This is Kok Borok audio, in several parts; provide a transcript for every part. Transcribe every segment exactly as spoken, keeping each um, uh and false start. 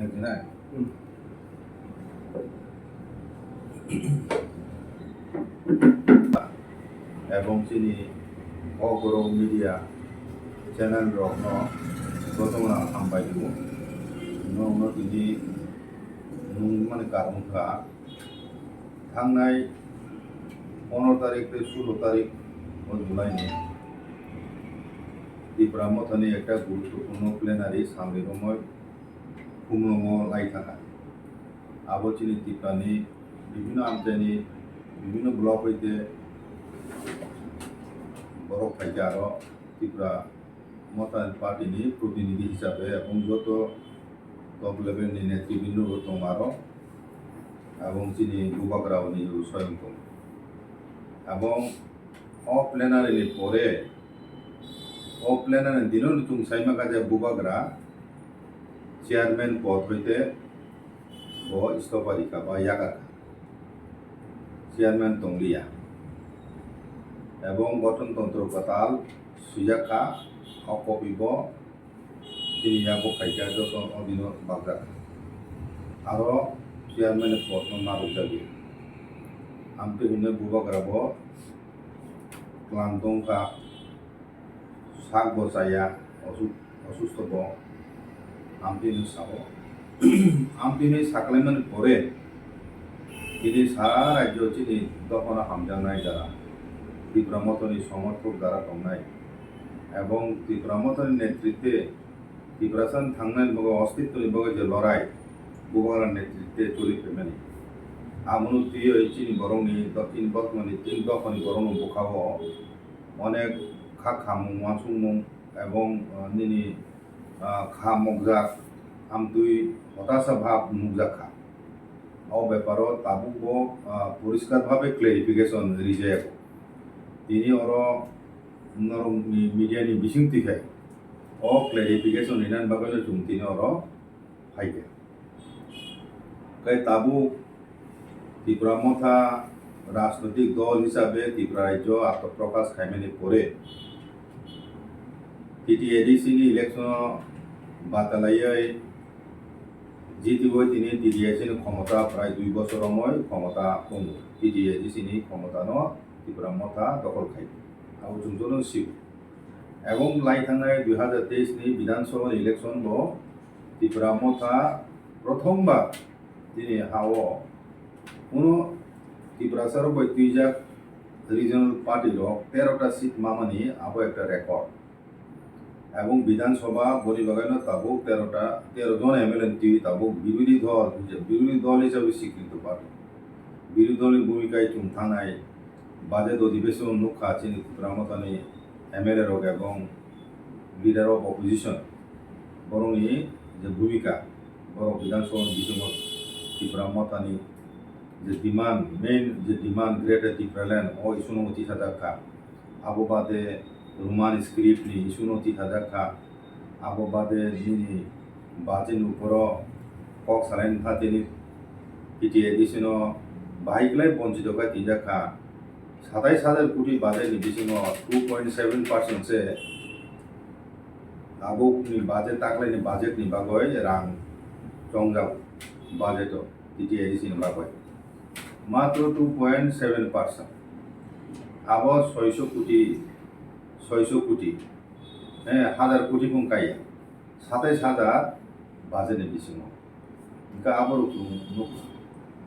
Ebong chini o borok media channel rokno jotono ang hambai rwo. Norokno tini nungmani karon wngkha thangnai pondro tarik tei sulo tarik o July ni Tipra Mothani ekta guruttopurno plenary samri romwi Khumlungo lai thangkha. Abo chini Tripurani bibhinno amchaini bibhinno block hoite borok phaikha aro Tipra Motha party ni protinidhi hisabe ebong joto top level ni netribinno bo tongo aro ebong chini bubagra ni soyong tongo. Ebong o plenary ni pore, o plenary ni dino chwng sai mankha je bubagra chairman pod hoite bo istofa rikha ba yakarkha, chairman tongliya. Ebong gothon tontro kwtal swijak kha, o copy bo chini yago phaikha joto o dino bakjak. Aro chairman ni pod no narwkjagwi. Amtwi hwnwi bubagra bo klam tongkha, sak bo chaya, osu-, osusto bo. Amtwi hwnwi sao. Amtwi hwnwi saklaimani pore, tini sara rajyo chini dophano hamjaknai jara, Tipra Mothani somorthok jara tongnai, ebong Tipra Mothani netritwe Tiprasa thangnani bagwi, ostitwni bagwi je lorai, bubagra netritwe choli phaimani. Abono twiwi chini borokni do-, chini borokni tin dophani borokno bwkha-o onek kha khamung uansukmung ebong, ah, nini, ah, kha mokjak amtwi hotasa bhab nukjak kha. O beparo tabukbo, ah, poriskar bhabe clarification rijayago. Tini oro norokni media ni bisingtwi khai o clarification rinani bagwino chwng tini oro phaikha. Tei tabuk Tipra Motha rajnoitik dol hisabe Tripura rajyo atmaprokash khaimani pore T T A D C ni election o batalaiwi jitiwi tini T T A D C ni khomota prai dui bosor romwi khomota tongo. T T A D C ni khomota no Tipra Motha dokhol khai. Abo chwng joto sio. Ebong lai thangnai dui hazar teis ni Bidhan Sabha election bo Tipra Motha prothom bar tini ha-o kuno Tiprasa rok bai twijak regional party rok tero ta seat mamani abo ekta record. Ebong Bidhan Sabha boni bagwi no tabuk tero ta, tero jon M L A ni twi tabuk birodhi dol, birodhi dol hisabe swikrito party. Birodhi dol ni bhumika chwng thangnai budget odhibeson nukha chini Tipra Mothani M L A rok ebong leader of opposition, borokni je bhumika, borok Bidhan Sabha ni bisingo Tipra Mothani je demand, main je demand Greater Tipraland o issue no tisajak kha. Abo bade Roman script ni issue no tisajak kha. Abo bade nini budget ni uporo kok salaini phatini T T A D C no bahai kwlai bonchito khe tinjak kha. Satais hajar koti budget ni bisingo two point seven percent se tabukni budget, taklaini budget ni bagwi rang chongjak budget o T T A D C ni bagwi. Matro two point seven percent. Abo soiso koti, soiso koti, eh, hajar koti phung kaiya. Satais hajar budget ni bisingo. Hingke abo rok chwng nukha.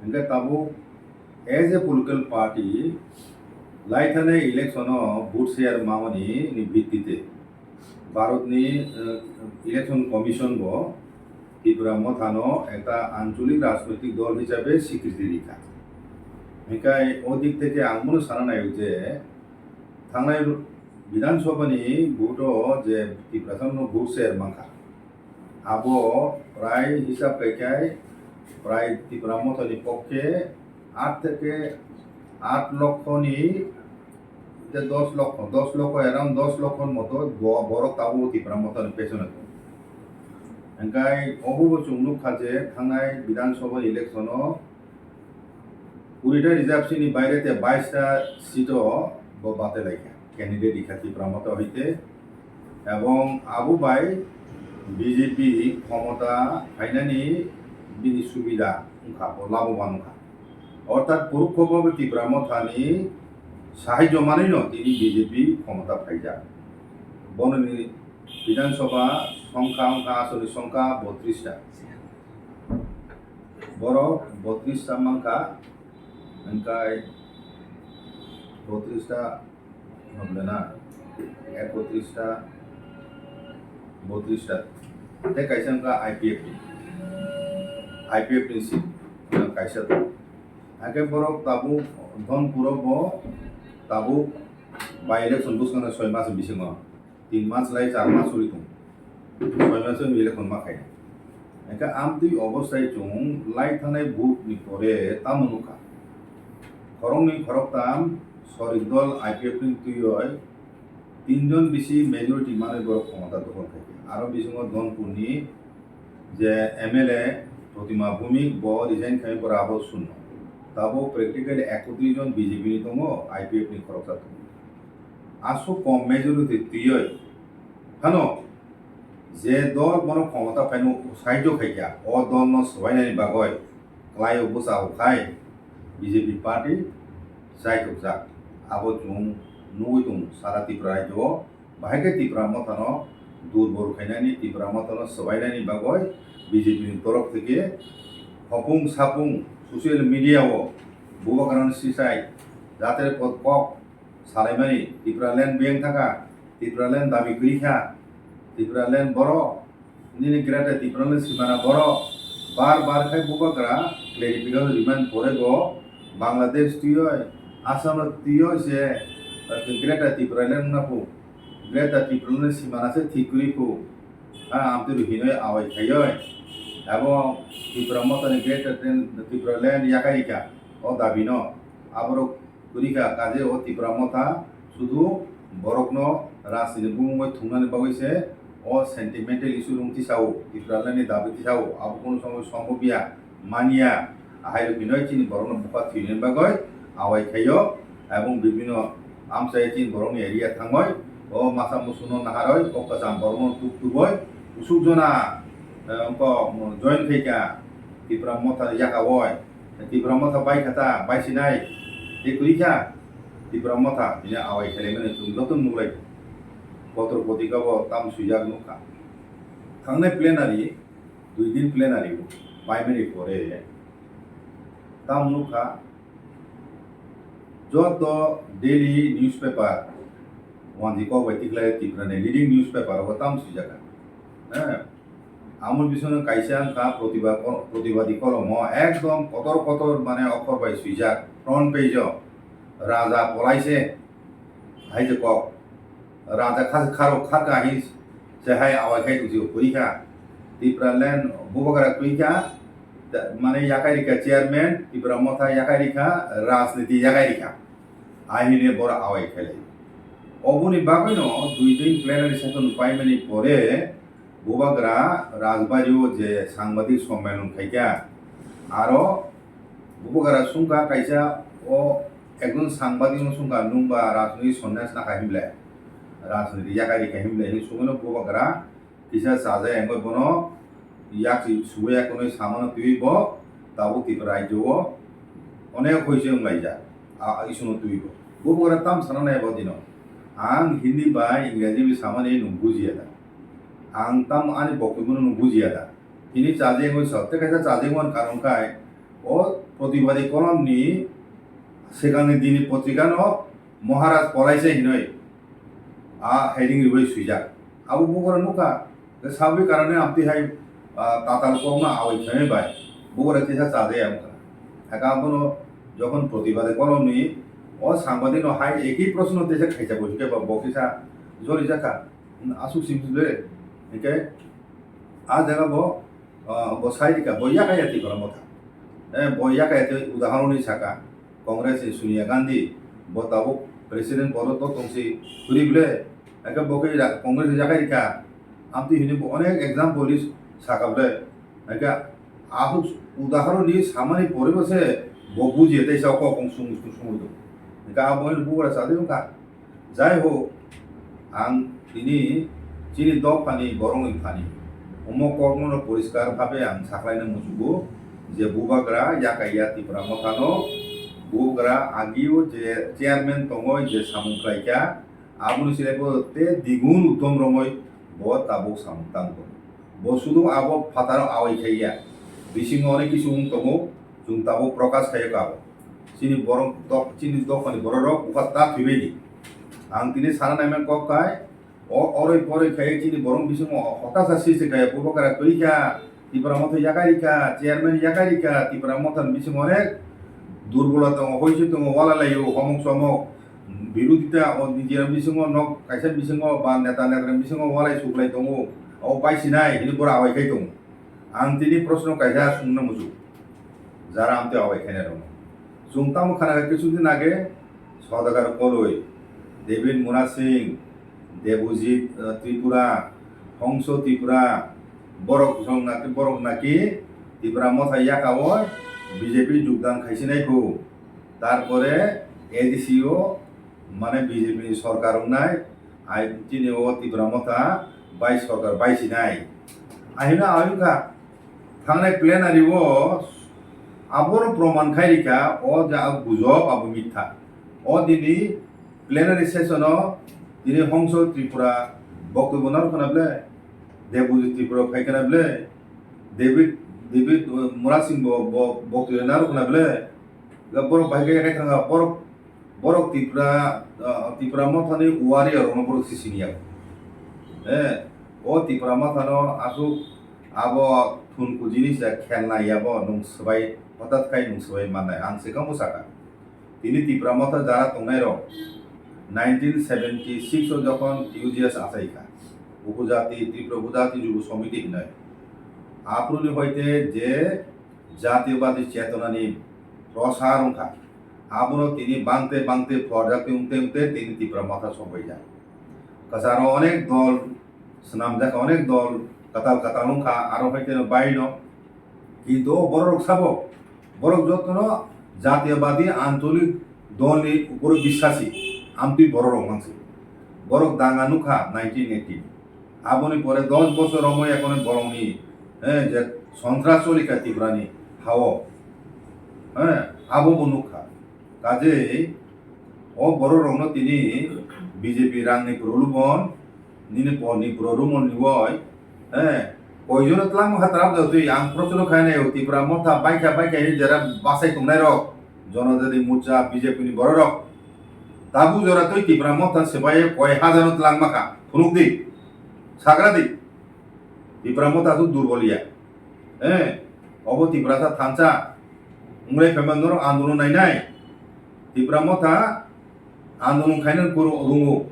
Hingke tabuk as a political party lai thanai election o vote share mamani ni bhittite Bharat ni, eh, Election Commission bo Tipra Motha no ekta ancholik rajnoitik dol hisabe swikriti rikha. Hingke o dik theke ang bono sana naio je thangnai Bidhan Sabha ni vote o je Tiprasa no vote share mankha. Abo prai hisab khai khai prai Tipra Motha ni pokke aat theke aat lokho ni je dos lokho, dos lokho, around dos lokho moto bo-, borok tabuk Tipra Motha ni pesono tongo. Hingkai obo bo chwng nukha je thangnai Bidhan Sabha election o kuri ta reservation ni baire te bais ta seat o bo batai laikha, candidate rikha Tipra Motha hoite, ebong abo bai B J P khomota phainani bini subida wngkha, bo laboban wngkha. Orthat porokho bo Tipra Mothani sahajyo manwino tini B J P khomota phaijak. Bononi Bidhan Sabha songkha wngkha aswkni songkha botris ta. Borok botris ta mankha, hwnkhai botris ta Hwnle na, ekotris ta, botris ta. Tei kaisa wngkha I P F ni, I P F ni seat kaisa tongo. Hakhe borok tabuk Dhonpuro bo tabuk by election bwskangni soi mas bisingo, tin mas lai char mas suri tongo. Soi maso election ma khaina. Hingkhe amtwi obostai chwng lai thangnai vote ni pore tamo nukha. Khoroknwi khoroktam sorik dol I P F ni twiwi tinjon bisi majority manwi borok khomota dokhol khaikha. Aro bisingo Dhonpur ni je M L A Protima Bhumik bo resign khai pore abo sunno. Tabuk practically ekotris jon B J P ni tongo, I P F ni khoroksa tongo. Aswk kom majority twiwi phano je dol bono khomota phaino sahajyo khaikha, o dolno swbainani bagwi kwlaio bwsa hukhai B J P party chaithokjak. Abo chwng nugwi tongo sara Tripura rajyo o. Bahai khe Tipra Mothano durbol khainani, Tipra Mothano swbainani bagwi B J P ni torof theke hopung sapung social media o bubagrano sisai jatre kok salaimani, Tipraland beng thaka, Tipraland dabi kwrwi kha, Tipraland boro, nini Greater Tipraland simana boro, bar bar khai bubagra clarification rimani pore bo Bangladesh twiwi, Assam twiwi se Greater Tipraland wngna phu, Greater Tipraland simana se thik kwrwi phu, ha, amtwi hinwi awai khaiwi, abo Tipra Mothani Greater Tipraland yakarika o dabi no, aborok kwrwi kha, kaje o Tipra Motha sudu borokno rajniti bumung bai thungnani bagwi se o sentimental issue rung tisao, Tipraland ni dabi tisao, abo kunu somoi sombobya, manya, ahai rok hinoi chini borokno bupha thwinani bagwi awai khaio, ebong bibino amchai chini borokni area thangoi, o masa musuno naharoi, o kwcham borokno tuk tuboi, usuk jona, eh, wngkha join khaikha Tipra Motha yakaoi. Tipra Motha bai kha ta, bai sinai, tei kwrwi kha Tipra Motha, bini awai khelaimani chwng joto nuklai. Potro potrika bo tam swijak nukha. Thangnai plenary, dui din plenary o paimani pore tam nukha, joto daily newspaper, wanji kok bai tikhlai Tripura ni leading newspaper o tam swijak kha. Eh, Amoni bisingtwi kaisa wngkha Protiba-, Protibadi Kolomo, ekdom kotor kotor mane okhor bai swijak, front page o, Raja Polaise hai se kok, Raja Khas-, Kharo Kharka hin se hai awai khai tongsi kwrwi kha, Tipraland bubagra kwrwi kha, ta-, mane yakai rikha chairman, Tipra Motha yakai rikha, rajniti yakai rikha, ahini boro awai khailai. Oboni bagwino dui din plenary session paimani pore, Bubagra Rajbari o je sangbadik sommelon khaikha, aro Bubagra sungkha kaisa o ekjon sangbadik no sungkha, nwng ba rajniti sonnyas nakha himle, rajniti yakai rikha himle hinwi sungwi no Bubagra kisa chajai wngwi bono yak si-, suwi ya kunui samano twiwi bo tabuk Tripura rajyo o onek hoise wnglaijak, a, a, isono twiwi bo. Bubagra tam sana nai bo dino, ang Hindi bai Ingreji bai samani nwng bujiya da. Ang tam ani boktobyo no bujiya da. Tini chajeng oi sok, tei kaisa chajeng man karon khai, o Protibadi Kolom ni swkang ni dini potrika no Maharaj Polaise hinoi a heading ribai swijak. Abo bubagra nukha, tei sabwi karone amtwi hai, ah, tatal kokno awai khaimai bai bubagra kisa chajaya wngkha. Hakhe abono jokhon Protibadi Kolom ni o sangbadik no hai ekhi proshno tesa khaijak bo, hingke bo kisa jori jakha. Aswk simi le, hingke a jaga bo, ah, bo sai rikha, bo yakaya Tipra Motha. Eh, bo yakaya tei udahoron ni saka, Congress ni Sonia Gandhi, bo tabuk President podo to tongsi kwrwi bwle, hingke bo khe ra-, Congress ni yakai rikha. Amtwi hwnwi bo onek example ni saka bwle, hingke aswk udahoron ni samani pore bo se bo bujiya tei sa kok kong sung sung sung do. Hingke abo bubagra chadwi wngkha. Jai ho, ang tini chini dophani borokni thani Omo kokno no poriskar bhabe ang saklaina muchugo je bubagra yakaiya Tipra Mothano, bubagra agio je chairman tongoi je samung khlaikha, aboni silaibo te digun uttom romoi bo tabuk samung tang tongo. Bo sudu abo phataro awai khaiya, bisingo onek kisu wng tongo, chwng tabuk prokash khaio kabo. Chini borok dok-, chini dophani bororok bupha ta thwibaidi. Ang tini sana naimang kok kai, O oroi poroi khai chini borok bisingo hotasa sisi khai bubagra twi kha, Tipra Motha yakarikha, chairman yakarikha, Tipra Mothani bisingo onek durbolo tongo, hoisu tongo, wala laio, homok somok, birodita o nijera bisingo nok kaisa bisingo ba neta netra bisingo walai suklai tongo, o bai sinai hini bora awai khai tongo. Ang tini proshno kaisa sungna muchuk, jara amtwi awai khainai rokno. Chwng tamo khana khe kisu din age Saudagar Koloi, David Murasing, Debojit, eh, Tripura, Hongso Tripura, borok rok naki, borok naki Tipra Motha yakao B J P jogdan khaisinai kho. Tarpore A D C o mane B J P ni sorkar wngnai, ai chini o Tipra Motha bai sorkar bai sinai. Ahino ayungkha thangnai plenary o aboro proman khai rikha o ja gujok abo mitha. O dini plenary session o tini Hongso Tripura boktobyo narwkha na ble, Debojit Tripura phaikha na ble, David, David Murasing bo, bo boktobyo narwkha na ble, borok bai khe khe thangkha borok Borok Tipra, ah, Tipra Mothani warrior rokno borok si sini ya. Eh, o Tipra Mothano aswk abo thunku jinis ya khelna ya bo nwng swbai, hothat khai nwng swbai mannai. Ang swkang bwsakha. Tini Tipra Motha jara tongnai rok nineteen seventy six o jokhon T U J S achai kha. Upojati, Tripura Upojati Jubo Somiti hinoi. Aphuruni hoite je Jatiyobadi chetonani prosar wngkha. Abono tini bangte bangte pholjak tei wngte wngte tini Tipra Motha sopaijak. Kwcharo onek dol, swnamjak onek dol, kwtal kwtal wngkha, aro hai kheno baino. Kintu o bororok sabo, borok jotono jatiyobadi ancholik dolni upore biswasi, amtwi bororok mansi. Borok danga nukha nineteen eighty. Aboni pore dos bosor romwi ekhoni borokni, eh, je sontras choli kha Tripurani hao, eh, abo bo nukha. Kajei o borok rokno tini B J P rangni prolubon, nini porni prolubon ni oi, eh, koijono twlangma kha twlangma twi ang prochno khainai o Tipra Motha baikha baikha hinwi jera bachai tongnai rok, Jonojati Morcha B J P ni borok rok. Tabuk jora twi Tipra Motha swbai koi hajar no twlangma kha, phunuk di, sagra di. Tipra Motha aswk durbol ya. Eh, obo Tiprasa thansa. Wngrai phaima norok andolon nainai. Tipra Motha andolon khaina kuru-, rungo.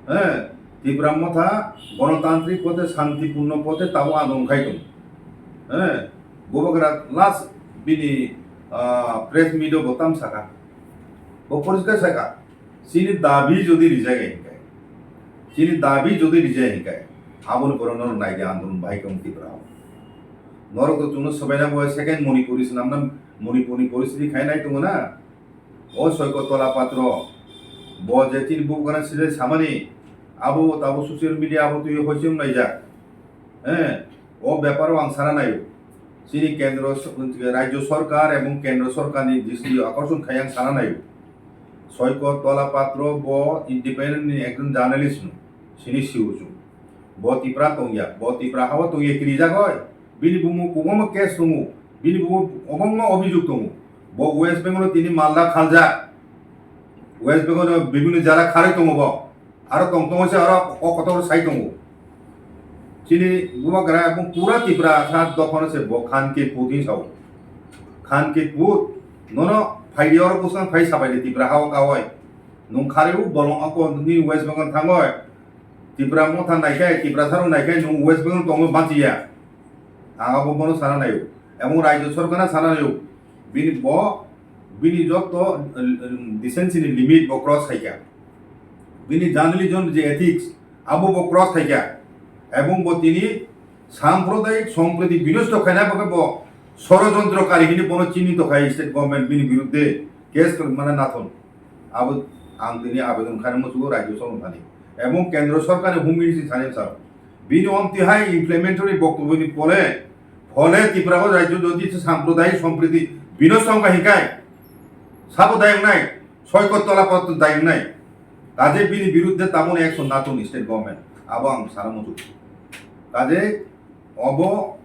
Eh, Tipra Motha gonotantrik pote, santipurno pote tabuk andolon khai tongo. Eh, bubagra last bini, ah, press meet o bo tam saka. Bo poriskar saka. Chini dabi jodi rijak hai hinkhe, chini dabi jodi rijak hai hinkhe, aboni pore norok naidi andolon bahai khe wng Tripura o. Norok to chwngno swbaina bo second Manipuri swnamna, Manipurni poristiti khai nai tongo na. O Soiko Tola Patro, bo je chini bubagrani side samani, abo tabuk social media abo twi hoichwng naijak. Eh, o beparo ang sana naio. Chini kendro so-, rajyo sorkar ebong kendro sorkarni dristi akorson khai ang sana naio. Soiko Tola Patro bo independent ni ekjon journalist no, chini siuchu. Bo Tipra tongya, bo Tipra hao tongya kirijak oi. Bini bumu kwbangma case tongo, bini bumu kwbangma obhijog tongo. Bo West Bengal o tini malda khaljak. West Bengal o bibhinno jara kharwi tongo bo. Aro tong tongo se aro o kotor sai tongo. Chini bubagra ebong pura Tripura sa dophano se bo khan ke put hin sao. Khan ke put, nono phaidi oro bwswng phai sabai de Tripura hao kawai. Nwng kharwi u bolong ako ni West Bengal thangoi. Tripura Motha naikhai, Tripura sarong naikhai nwng West Bengal tongo banchiya. Ang abo bono sana naio. Ebong rajyo sorkarno sana naio. Bini bo, bini jotto, uh, uh, decency ni limit bo cross khaikha. Bini journalism je ethics, abo bo cross khaikha. Ebong bo tini sampradayik sompriti binosto khaina bagwi bo sorojontro kari hini bono chini to khai state government bini biruddhe case kwrwngmana nathon. Abo ang tini abedon khaina muchugo rajyo sorkar thani. Ebong kendro sorkarni home ministry thani sao. Bini omtwi hai implementary boktoboni pole, phole Tripura o rajyo jodi se sampradayik sompriti binosto wngkha hinkai, sabo dayok nai, soy kot tola pot dayok nai. Kaje bini birudde taboni action natun state government, abo ang sana muchuk. Kaje obo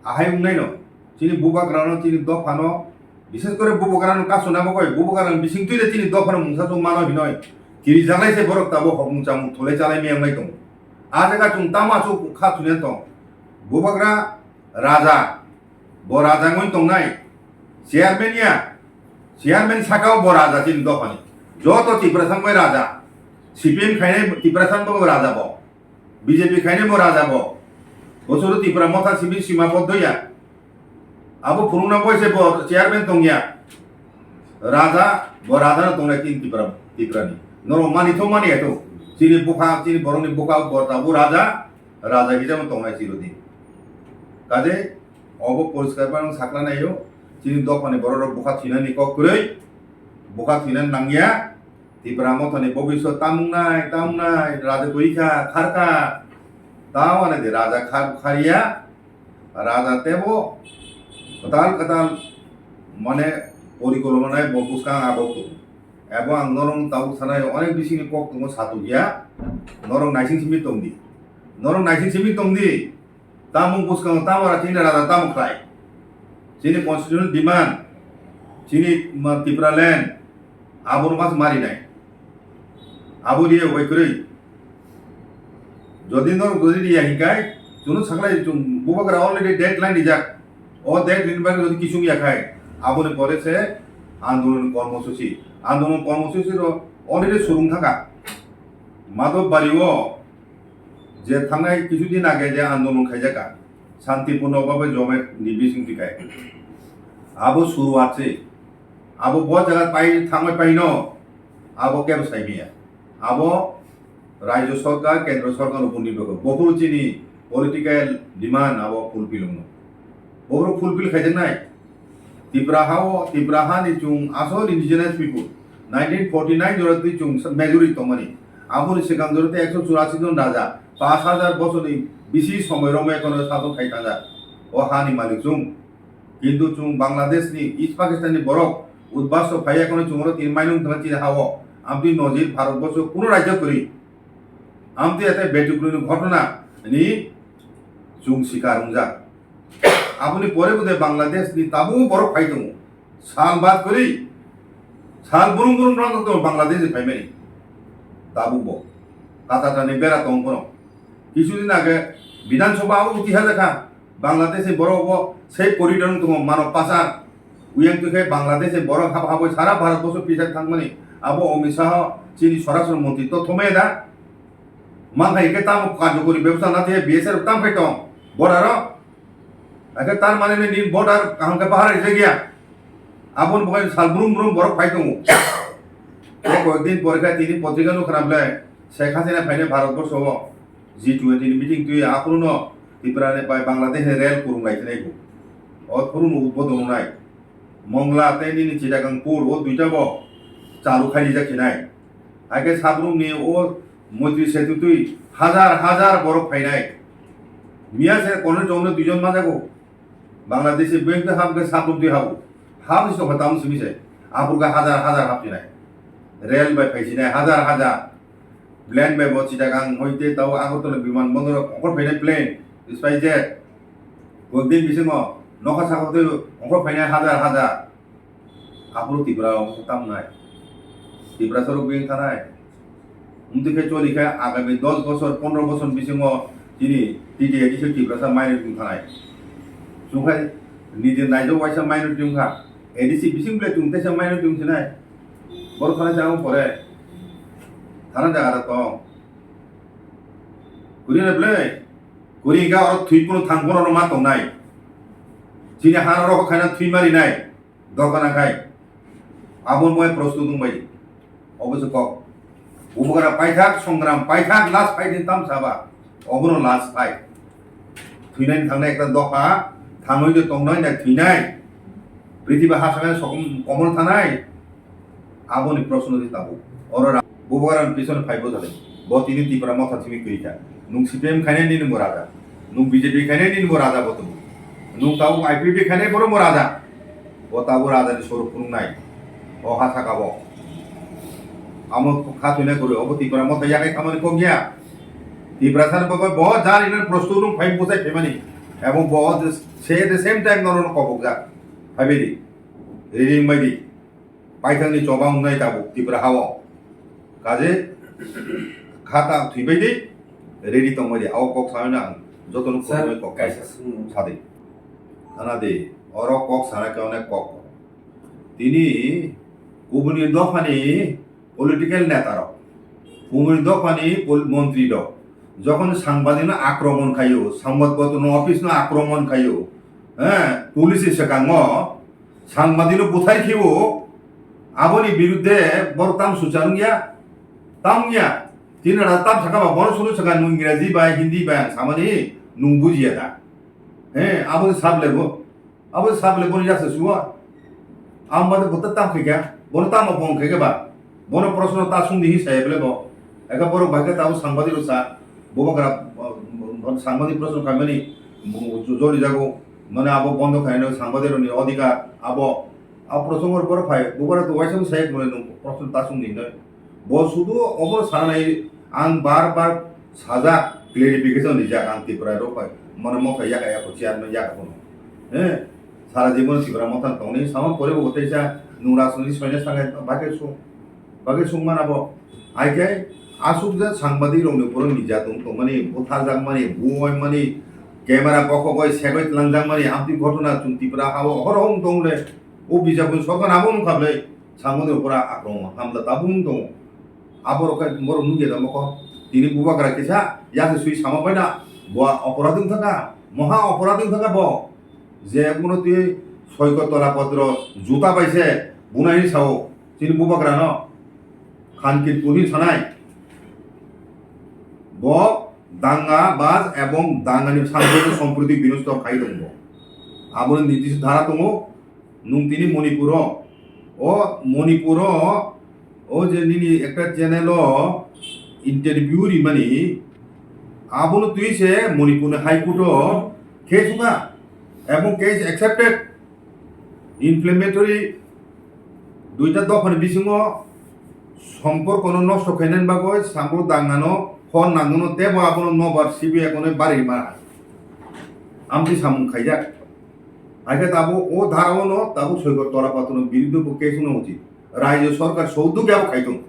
ahai wngnai no, chini bubagrano, chini dophano, bises kore bubagrano kasu nabo koi, bubagrano bising twi de chini dophano mungsa chung mano hinoi, kiri jaglai se borok tabo hokmung chamung thulai chalai miyang lai tongo. A jaga chung tama chu kha thuniya tong. Bubagra raja, bo raja ngoi tongnai. Chairman ya, chairman sakao bo raja chini dophani. Joto Tiprasa bai raja. C P M khainai Tiprasa bo raja bo. B J P khainai bo raja bo. Bosoro Tipra motha simi sima bo doya. Abo phunukna boise bo chairman tongya. Raja, bo raja no tongnai tin Tipra, Tiprani. Norok mani tho mani eto. Chini bukha, chini borokni bukha bo tabo raja, raja hijab tongnai chirodi. Kaje, obo poriskar bai sakla naio. Chini dophani borok rok bukha thinani kok kwrwi. Bukha thinani nangya. Tipra mothani bobiswt tamung nai, tamung nai, raja kwrwi kha, khar kha. Tamo nai de raja khar, khariya. Raja tebo kwtal kwtal mane porikolpona nai bo bwskang abo tongo. Ebo ang norok tabuk sanai onek bisingni kok tongo satukya. Norok naising simi tongdi. Norok naising simi tongdi. Tamung bwskango tamo ra chini raja tamo khlai. Chini constitutional demand, chini ma Tipraland, abono mas marinai. Abo riya bai kwrwi. Jodi norok jodi riya hinkai, chwngno saklai chwng bubagra already deadline rijak. O deadline bai jodi kisung yakhai, aboni pore se andolon kormosuchi. Andolon kormosuchi ro already surung thaka. Madhobari o je thangnai kisu din age je andolon khaijaka, santipurno babe jome ni bising tikai. Abo suruat se. Abo bo jaga pai thangbai paino, abo kebo saimiya. Abo Rajyo Sorkar, Kendro Sorkar upor nirbhor kore. Bophuru chini political demand abo fulfill wngno. Bophuru fulfill khaijaknai. Tipra hao, Tipra hani chwng asol indigenous people. Nineteen forty nine jora twi chwng majority tongmani. Aboni swkang jora tei ekso churasi jon raja, pash hajar bosorni bisi somoi romwi ekono sason khai thangja. O hani malik chwng. Kintu chwng Bangladesh ni, East Pakistan ni borok udbasto phaiya kono chwng oro tin mainung thangna chini hao. Amtwi nojir Bharat borsho kuno rajyo kwrwi. Amtwi ate Betikroi ni ghotona ni chwng sikar wngjak. Aboni pore bo de Bangladesh ni tabuk borok phai tongo. Sal bad kwrwi, sal brum brum rang tongo Bangladesh ni phaimani. Tabuk bo. Kata tani bera tong kono. Kisu din age Bidhan Sabha abo uti hajakha. Bangladesh ni borok bo safe corridor wng tongo mano pasar. Uyang twi khe Bangladesh ni borok habo habo sara Bharat borsho pisa thangmani. Abo Amit Shah chini swarashtra montri to thomaya da. Mankhai khe tamo karjokori bebosta na thwiya B S F tam khai tong. Border o. Akhe tar mane ni border kaham khe bahar rijak ya. Aboni bagwi sal brum brum borok phai tongo. Tei koyek din pore khe tini potrika nukha na belai Sheikh Hasina phainai Bharat borsho o G twenty ni meeting twi aphuru no Tripura ni bai Bangladesh ni rel kurung lai thanai bo. O phuru no bo dong nai. Mongla tei nini Chittagong port o duita bo chalu khai rijak khinai. Hai khe Sabrum ni o Moitri Setu twi hajar hajar borok phainai. Miya se kono chongno duijon majago. Bangladeshi bank twi hap khe Sabrum twi habo. Hap ni sokha tamo simi se. Aphuru khe hajar hajar hap sinai. Rail bai phai sinai hajar hajar. Plane bai bo Chittagong hoi tei tao Agartala biman bondoro ongkhor phainai plane, SpiceJet. Koi din bisingo nokha saka twi ongkhor phainai hajar hajar. Aphuru Tripura o tamo nai. Tiprasa rok bini thanai. Wngtwi khe choli khe agami dos bosor, pondro bosor bisingo chini T T A D C Tiprasa minority wng thanai. Chwng khe nijor naijak waisa minority wngkha. A D C bising belai chwng teisa minority wng sinai. Borok thana se ang pore. Thana jaga da tong. Kuri na belai. Kuri ga oro thwi puno thang puno ma tongnai. Chini ha ro khaina thwi mari nai. Dorkar nang khai. Abo moya prosto dong bai. Obo se kok. Bubagra paithak, songram paithak, last fight ni tam saba. Obono last fight. Thwinai thangna ekta dopha, thangwi de tongnai na thwinai. Prithibi ha saka sokom komol thanai. Aboni proshno di tabuk. Oro ra-, bubagra ni pichone phai bwthali. Bo tini Tipra motha simi kwrwi kha. Nung C P M khainai nini bo raja. Nung B J P khainai nini bo raja bo tongo. Nung tabuk I P F T khainai bono bo raja. Bo tabuk raja ni sorok phunuknai. O ha saka bo. Amo kha thwinai kwrwi, obo Tipra Motha yakai khamani kok ya. Tipra sani bagwi bo jar inan prosto nung phai bwsai phaimani. Abo bo se at the same time nono kobokjak. Phaibai di. Reading bai di. Paithakni choba wngnai tabuk Tipra hao. Kaje khata thwibai di, ready tongbai di. Ao kok sanai ang jotono Sir, khulumwi kok kaisa kaisa swngmung. Sadi. Khana di, oro kok sana khe onek kok. Tini kubuni dophani political neta rok, kubuni dophani pol-, montri rok, jokhon sangbadik no akromon khaio, sangbadik botorno office no akromon khaio, eh, police ni swkango, Sangbadik no buthai khibo, aboni birudde borok tam sucha wngya, tam wngya. Tini ra tam saka ba bono sunu saka nung Ingreji bai Hindi bai ang samani nung bujiya da. He, abo sable bo, abo sable bono yasa suwa. Ang bade buta tam khaikha, bono tam bo khaikha ba. Bono proshno ta sung di hi saya bele bo. Eka borok bai khe tabo sangbadik rok sa, bubagra, uh, sangbadik proshno khaimani, bu-, bu-, joli jago, mane abo bondo khainai sangbadik rokni odhikar, abo, abo proshno borok phai, bubagra to waisa sai mane nung proshno ta sung di hinoi. Bo sudu obo sanai ang bar bar sajak clarification rijak ang Tripura rok bai, mane mokha yaka yako chairman yaka kono. He, sara jibon Tripura motha tongni sama pore bo teisa nung rajniti soina sangai bhai khe sung. Bagwi sungmana bo. Hai khe aswk je sangbadik rokni borok ni jat wng tongmani, butharjakmani, buwaimani, camera bokhogwi segwi twlangjakmani, amtwi ghotona chwng Tripura hao horo wng tong le. O bijapni sorkar abo wngkha bwle, sangbadik rok pura akromon hamla tabuk wng tongo. Aborok khe borok nukya da mokol. Tini bubagra kisa yasa swi sama bai na, bo oporadh wng thangkha, moha oporadh wng thangkha bo. Je kuno twi soiko tola potro juta bai se bunai sao chini bubagra no khankit puni sanai. Bo danga bas ebong dangani samproti somproti binosto khai tongbo. Aboni nirdish dhara tongo. Nung tini Manipuro, o Manipuro, o je nini ekta channel o interview rimani, abono twi se Manipur ni High Court o case wngkha, ebong case accepted. Inflammatory duita dophani bisingo somporkono nosto khainani bagwi samung dangnano hor nangmano tebo abono nobar C B I kono bari ma amtwi samung khaijak. Haikhe tabuk o dhara o no tabuk soiko tola patorno biruddhe bo case wngna uchit. Rajyo sorkar souduk yabo khai tongo.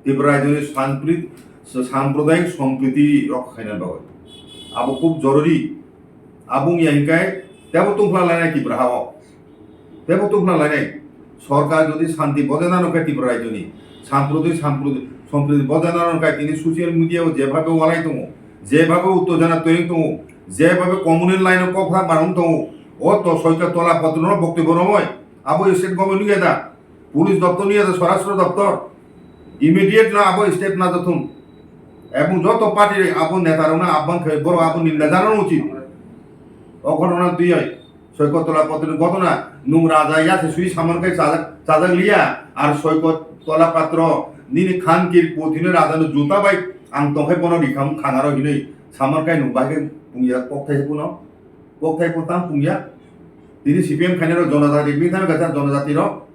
Tripura rajyoni sampri-, sampradayik sompriti rokha khaina bagwi. Abo khub jorori. Abo wngya hinkai tebo tungphla lainai Tripura hao. Tebo tungphla lainai. Sorkar jodi shanti bojai nano khe Tripura rajyoni sampradayik sampradayik sompriti bojai nano khe tini social media o jebhabe walai tongo, jebhabe uttejona toyeng tongo, jebhabe communal line o kokha barong tongo, o to soika tola patorno boktobyo romoi abo state government nugya da. Police doptor ni ado swarashtra doptor immediate no abo step na jathun. Ebong joto party abo neta rok na abang khe borok abo ninda jana uchit. O ghotona twi oi soiko tola potri ghotona nung raja ya se sui saman kai chajak chajak liya ar soiko tola patro nini khan kir puthino raja no juta bai ang tongkhai bono rikham khangaro hinui saman kai nung bai khe pungya kokthai kuno kokthai potam pungya. Tini C P M khainai rok jonojati bini thangwi kaisa jonojati rok.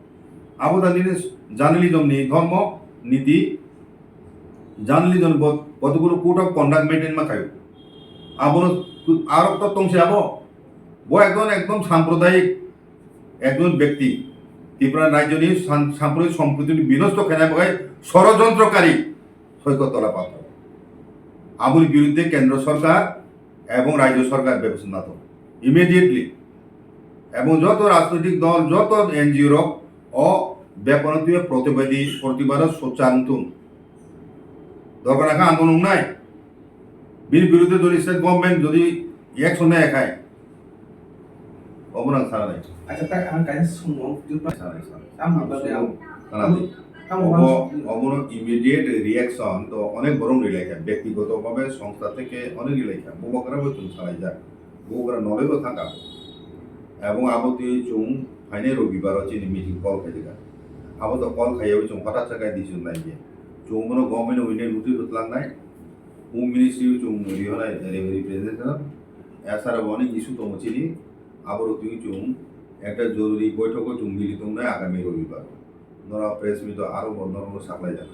Abo da nini journalism ni dhormo, niti, journalism bo-, kotokgulo code of conduct maintain ma khaio. Abono tu-, arok to tongsi abo. Bo ekdom, ekdom sampradayik ekjon bekti. Tripura rajyoni san-, sampradayik sompriti binosto khaina bagwi sorojontrokari. Soiko tola patro. Aboni biruddhe kendro sorkar ebong rajyo sorkar bebostha nato. Immediately. Ebong joto rajnoitik dol, joto N G O rok o beparo twiwi protibadi, protibado sochar wngthung. Dorkar kha andolon wngnai. Bini biruddhe jodi state government jodi action nai khai, obo nang sana nai. Acha, tak ang kaisa sungmung, jut pa- Sana nai, sana nai. Tamo bagwi ang. Sana nai. Tamo obo, bagwi. Obono immediate reaction to onek borok rilai kha, bektigoto bhabe songstha theke onek rilai kha, bubagra bo chwng salai jak, bubagra nolai bo thang kha. Ebong abo twi chwng phainai robibar o chini meeting call khai kha. Abo to call khaiya chwng hothat sa khe decision lai khe. Chwng bono government o winai notice twlang nai. Home Ministry o chwng rihonai representation, S R O bo onek issue tongo chini, aborok twi chwng ekta joruri boithok o chwng mili tongnai agami robibar. Norok press meet o aro bo norokno saklaijak.